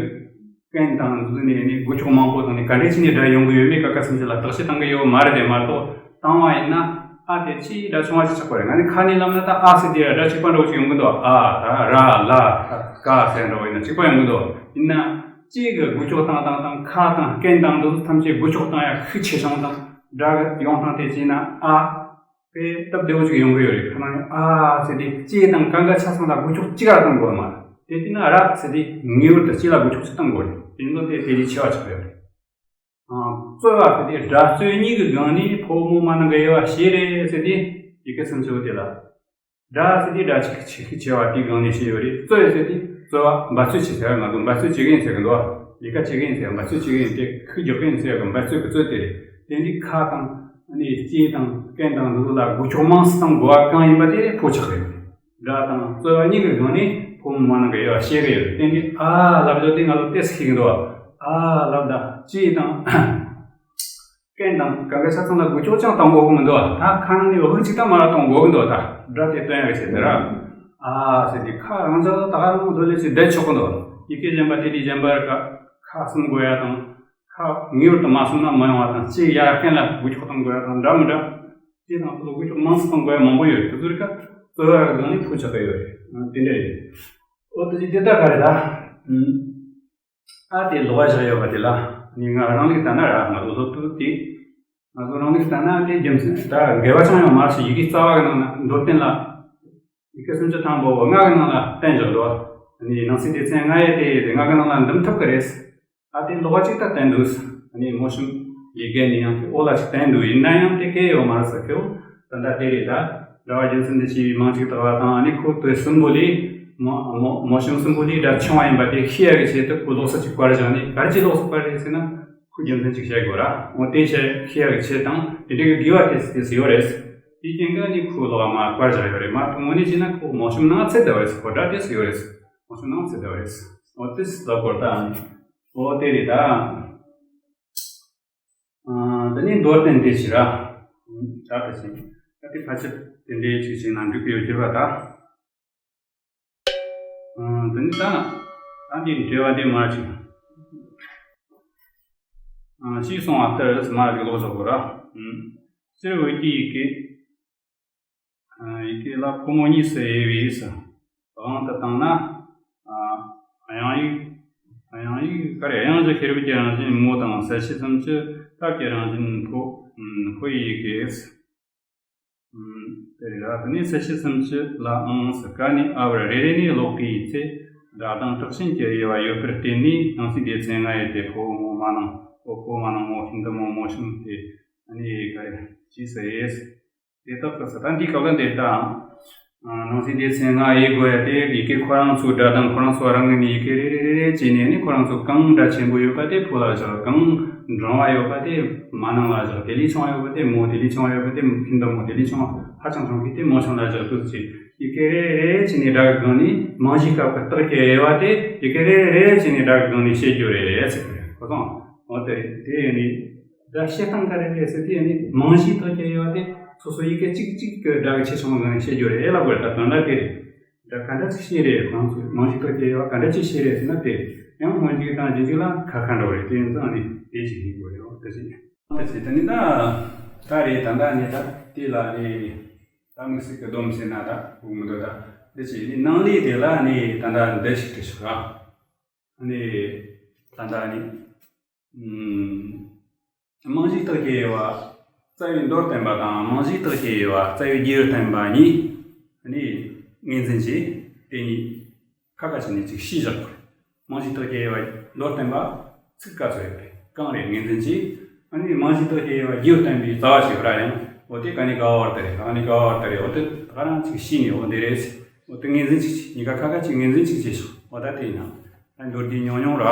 རྐན་དང་འདི་ནས་ནི་འགུལ་ཕྱོགས་མང་པོ་དང་ནི་ག་འདྲས་བྱས་ནས་སྒྲ་ཡོང་གི་ཡོད་མེད་ཀ་ཁ་སེམས་ཅན་ལ་བརྟག་དཔྱད་བཏང་གི་ཡོད་མ་རེད་དེ། མ་གཏོགས་བཏང་བ་ཡིན་ན་ཨ་དེ་ཆེས་སྒྲ་ཆུང་བ་ཞིག་ཆགས་པ་རེད། ང་ནི་ཁ་ནས་ལབ་ན་ད་ཨ་ཟེར་དེ་སྒྲ་གཅིག་པ་འདྲ་བོ་ཞིག་ཡོང་གི་འདུག་ཨ་ད་ར་ལ་ད་ཀ་ཟེར་འདྲ་བོ་ཡིན་ན་གཅིག་པ་ཡོང་གི་འདུག་ཡིན་ན་ལྕེ་གི་འགུལ་ཕྱོགས་བཏང་སྟངས་དང་ཁ་དང་རྐན་དང་འདི་ཚོ་ཐམས་ཅད་འགུལ་ཕྱོགས་བཏང་ཡ་ཤུགས་ཆེ་ཆུང་དང་སྒྲ་ཡོང་སྟངས་དེ་བྱས་ན་ཨ། དཔེ་སྟབས་བདེ་བོ་ཅིག་ཡོང་གི་ཡོད་རེད། ཁ་ནང་ཨ་ཟེར་དེ་ལྕེ་དང་སྒང་ག་ཆ་ཚང་ལ་འགུལ་ཕྱོགས་གཅིག་ག་གཏོང་དགོས་མ་རེད། དེ་བྱས་ན་ར་ཟེར་དེ་ངེས་པར་དུ་ལྕེ་ལ་འགུལ་ཕྱོགས་གཅིག་གཏོང་དགོས་རེད། དེ་ཡིན་ཙང་དེ་དེ་ལས་ཆེ་བ་ཆགས་ཡོད་རེད། ཨ། རྩོལ་བ་ཟེར་དེ་སྒྲ་རྩོལ་གཉིས་ཀྱི་སྒང་ནས་ཕོ་མོ་མ་ནིང་གི་དབྱེ་བ་ཕྱེ་རེད་ཟེར་དེ་ཡི་གེ་སུམ་ཅུ་པོ་དེ་ལ། སྒྲ་ཟེར་དེ་སྒྲ་ཆེ་ཤས་ཆེ་བ་དེའི་སྒང་ནས་ཕྱེ་ཡོད་རེད། རྩོལ་ཟེར་དེ་རྩོལ་བ་འབད་རྩོལ་བྱེད་ཟེར་བ་ང་ཚོ་འབད་རྩོལ་བྱེད་མཁན་ཟེར་གི་འདུག་ལས་ཀ་བྱེད་མཁན་ཟེར་འབད་རྩོལ་བྱེད་མཁན་དེ་ཁུར་རྒྱག་མཁན་ཟེར་གི་འབད་རྩོལ་གི་རྩོལ་དེ་རེད། དེ་འདི་ཁ་དང་ཨ་ནི་ལྕེ་དང་རྐན་དང་འདི་ཚོ་ལ་འགུལ་ཕྱོགས་མང་སུ་གཏང་དགོས་པ་གང་ཡིན་པ་དེ་ཕོ་ཆགས་རེད། སྒྲ་དང་རྩོལ་བ་གཉིས་ཀྱི་སྒང་ནས་ཕོ་མོ་མ་ནིང་གི་དབྱེ་བ་ཕྱེ་གི་ཡོད་རེད། དེ་འདི་ཨ་ལབ་ཡོད་དེ་ང་ཚོ་ཏོག་ཙམ་ཤེས་ཀྱི་འདུག་ཨ་ལབ་ད་ལྕེ་དང་རྐན་དང་སྒང་ག་ཆ་ཚང་ལ་འགུལ་ཕྱོགས་ཅང་གཏང་དགོས་ཀྱི་མི་འདུག་ད་ཁ་ནང་ནས་འུ་ཅག་ད་མར་གཏོང་དགོས་ཀྱི་འདུག་ད་སྒྲ་དེ་སྟོན་ཡག་གི་ཆེད་དུ་ར། ཨ་ཟེར་དེ་ཁ་རང་ཅག་ད་ག་རང་སྡོད་ལས་ཅིག་བསྡད་ཆོག་གི་འདུག་ཡི་གེ་གཞན་པ་དེ་དེ་གཞན་པ་ར་ཁ་གསུམ་དགོས་ཡ་དང་། ཁ་ངེས་པར་དུ་མ་གསུམ་ན་མི་ཡོང་བ་དང་། ལྕེ་ཡར་རྐན་ལ་འགུལ་ཕྱོགས་གཏང་དགོས་ཡ་དང་འདྲ་མི་འདྲ། ལྕེ་དང་ཚོ་ལ་འགུལ་ཕྱོགས་མང་སུ་གཏང་དགོས་ཡ་མང་པོ་ཡོད་རེད། དེ་ཚོ་རིགས་ཀ་རྩོལ་བ་གི་སྒང་ནས་ཕོ་ཆགས་ཀྱི་ཡོད་རེད། དེ་འདྲ་རེད། འོ་དེ་ཅིག་དེ་ལྟ་ག་རེད་ད། ཨ་དེ་ལོགས་ཀ་བཞག་ཡོད་པ་དེ་ལ་ནི་ང་རང་ལུགས་ལྟར་ན་ར། ང་ཚོ་སློབ་ཕྲུག་དེ་ང་ཚོ་རང་ལུགས་ལྟར་ན་དེ་རྒྱུ་མཚན་ད་འགལ་བ་ཅང་ཡོད་མ་རེད་ཞེས། ཡི་གེ་རྩ་བ་གི་ནང་ན་མདོར་བསྟན་ལ་ཡི་གེ་སུམ་ཅུ་ཐམ་པོ་ལྔ་གི་ནང་ལ་བསྟན་བཞག་འདུག་ནི་ནང་གསེས་སྡེ་ཚན་ལྔ་ཡི་དེ་ཡི་དེ་ལྔ་གི་ནང་ལ་འདུམ་ཐུབ་ཀྱི་རེད། ཨ་དེ་ལོགས་ཀ་ཅིག་ད་བསྟན་འདུག་ནི་མོ་གཤམ་ཡི་གེ་ནི་ཡང་དེ་འོག་ལ་ཅིག་བསྟན་འདུག་ཡིན་ན་ཡང་དེ་གལ་ཡོད་མ་རེད་ཟེར་གི། འོ་ད་ལྟ་དེ་རེད་ད། འདྲ་བ་རྒྱུ་མཚན་དུ་བྱས་པའི་མིང་གཅིག་བཏགས་པ་དང་། ཨ་ནི་ཁོ་དེ་གསུམ་པོ་ལས་མོ་མོ་མོ་གཤམ་གསུམ་པོ་ལས་སྒྲ་ཆུང་བ་ཡིན་པ་དེ་ཤེས་ཡག་གི་ཆེད་དུ་ཁོ་ལོགས་སུ་ཅིག་བཀར་བཞག་ནས། ག་རེ་ཅིག་ལོགས་སུ་བཀར་རེད་ཟེར་ན། ཁོ་རྒྱུ་མཚན་ཅིག་བཤད་དགོས་ར། འོ་དེ་བཤད་ཤེས་ཡག་གི་ཆེད་དང་དེ་འདྲའི་གི་དགེ་བ་དེ་དེ་ཟིག་ཡོད་རེད། དེའི་རྐྱེན་གྱིས་ནི་ཁོ་ལོགས་མ་བཀར་བཞག་ཡོད་རེད་མ་གཏོགས། དངོས་གནས་བྱས་ན་ཁོ་མོ་གཤམ་ནང་ཚུད་བསྡད་པ་རེད། ཁོ་སྒྲ་དེ་ཟིག་ཡོད་རེད། མོ་གཤམ་ནང་ཚུད་བསྡད་པ་རེད། འོ་དེ་ཟིག་ལབ་དགོས་རེད་ད། འོ་དེ་རེད་ད། ཨ། འདི་ནི་མདོར་བསྟན་དེ་བྱས་ར། ད་ད་ཅིག་ད་དེ་ཕལ་ཆེར་དེ་འདྲའི་ཅིག་བྱས་ན་འགྲིག་གི་ཡོད་ཀྱི་རེད་པ་ད། ཨ། འདི་ནི་ད་ད་འདི་འགྲེལ་བ་འདི་མར་ཅིག་ཨ། ཅེས་གསུངས་པ་ལྟར་མར་ཅིག་ཀློག་ཆོག་གོ་ར། ཨ། སྤྱིར་བོད་ཀྱི་ཡི་གེ་ཡི་གེ་ལ་ཕོ་མོ་གཉིས་སུ་དབྱེ་བས། དབང་དུ་བཏང་ན། ཨ། དབྱངས་ཡིག་དབྱངས་ཡིག་ག་རེ། དབྱངས་ཀྱི་ཤེས་རབ་ཀྱི་རང་བཞིན་མོ་དང་། གསལ་བྱེད་སུམ་ཅུ་སྟོབས་ཀྱི་རང་བཞིན་ཕོ། ཕོ་ཡི་ཡི་གེ། དེ་རེད་ར། དེ་ནས་གསལ་བྱེད་སུམ་ཅུ་ལའང་ཟེར། ཀ་ནས་ཨ་བར་རེ་རེ་ནས་ཀློག་པའི་ཚེ། སྒྲ་གདངས་དྲག་ཞན་གྱི་དབྱེ་བ་ཡོད་པར་བརྟེན་ནས། ནང་གསེས་སྡེ་ཚན་ལྔ་ཡི་སྟེ་ཕོ་མོ་མ་ནིང་། ཕོ་ཕོ་མ་ནིང་མོ། ཤིན་ཏུ་མོ། མོ་གཤམ་སྟེ། ཨ་ནི་ག་རེ་ཅེས་སུ་དབྱེ། དེ་དག་གི་ས་ད་འདིའི་སྐབས་ལ་འདིར་ད། ཨ། ནང་གསེས་སྡེ་ཚན་ལྔ་དབྱེ་དགོས་ཡ་དེ། ཡི་གེ་ཁོ་རང་ཚོའི་སྒྲ་གདངས་ཁོ་རང་ཚོ་རང་ངོས་ནས་ཡི་གེ་རེ་རེ་རེ་རེ་བྱས་ནས། ཨ་ནི་ཁོ་རང་ཚོ་གང་སྒྲ་ཆེན་པོ་ཡོད་པ་དེ་ཕོ་ལ་བཞག་གང་འབྲིང་བ་ཡོད་པ་དེ་མ་ནིང་ལ་བཞག་དེ་ལས་ཆུང་བ་ཡོད་པ་དེ་མོ། དེ་ལས་ཆུང་བ་ཡོད་པ་དེ་ཤིན་ཏུ་མོ། དེ་ལས་ཆུང་བ་ཧ་ཅང་ཆུང་ཤོས་དེ་མོ་གཤམ་ལ་བཞག་འདུག་ཅེས། ཡི་གེ་རེ་རེ་བྱས་ནས་སྒྲ་གི་སྒང་ནས། རྨང་གཞིའི་སྐབས་ཀྱི་རྟགས་ཀྱི་དབྱེ་བ་དེ་ཡི་གེ་རེ་རེ་བྱས་ནས་སྒྲ་གི་སྒང་ནས་བཤད་རྒྱུ་རེད་ཟེར་གི་རེད། གོ་སོང་། འོ་དེ་རེད། དེ་ཡིན་ནི། སྒྲ་བཤད་སྟངས་ག་རེ་རེད་ཟེར་དུས། ཨ་ནི་རྨང་གཞིའི་རྟགས་ཀྱི་དབྱེ་བ་དེ་སོ་སོ་ཡི་གེ་གཅིག་གཅིག་གི་སྒྲ་གི་ཆེ་ཆུང་གི་སྒང་ནས་བཤད་རྒྱུ་རེད་ལབ་དགོས་རེད། ད་དོན་དག་དེ་རེད། སྒྲ་ག་འདྲ་ཅིག་བཤད་རེད། ཁོང་ཚོས་རྨང་གཞིའི་རྟགས་ཀྱི་དབྱེ་བ་ག་འདྲ་ཅིག་བཤད་རེད་ཟེར་ན། དེ་ཡང་སྔོན་འཇུག་དང་རྗེས་འཇུག་ལ་ཁ་ཁ་འདྲ་བོ་རེད། དེ་ཡིན་ཙང་ཨ་ནི་དེ་ཅིག་ཡིན་དགོས་རེད། འོ་དེ་ཅིག་ད་ནི་ད། ད་རེད། ད་ལྟ་ནི་ད་དེ་ལ་ནི་ད་དམིགས་བསལ་གྱི་སྡོམ་ཟེར་ན་ད་གོ་གི་མི་འདུག་ད་འདི་བྱས་ནི་ནང་ལས་དེ་ལ་ནི་ད་ལྟ་འདི་ཞིག་བྲིས་ཤོག་ར། ནི་ད་ལྟ་ནི་ཨུམ། རྨང་གཞིའི་རྟགས་ཀྱི་དབྱེ་བ། རྩ་བའི་མདོར་བསྟན་པ་དང་རྨང་གཞིའི་རྟགས་ཀྱི་དབྱེ་བ། རྩ་བའི་རྒྱས་ཡོལ་བསྟན་པ་གཉིས། ནི་ངོས་འཛིན་གྱིས་དེ་གཉིས་ཁ་ཁ་བྱས་ནས་ཅིག་ཕྱེ་བཞག་དགོས། རྨང་གཞིའི་རྟགས་ཀྱི་དབྱེ་བ་མདོར་བསྟན་པ་ཚིག་ག་ཚོད་ཡོད་རེད། གང་རེད། ངོས་འཛིན་གྱིས། ཨ་ནི་རྨང་གཞིའི་རྟགས་ཀྱི་དབྱེ་བ་རྒྱས་ཡོལ་བསྟན་པའི་རྩ་བ་ཞིག་ར་ཡང་། འོ་དེ་ག་ནས་ག་བར་དུ་རེད། ག་ནས་ག་བར་དུ་རེད། འོ་དེ་ག་རང་ཅིག་ཕྱེ་ནས། འོ་འདི་རེད། འོ་དེ་ངོས་འཛིན་ཅིག་གཉིས་ཀ་ཁ་ཁ་ཅིག་ངོས་འཛིན་ཅིག་བྱེད་ཤོག་འོ་ད་དེ་ཡིན་ན་ད་མདོར་བསྡུས་ཉུང་ཉུང་ར།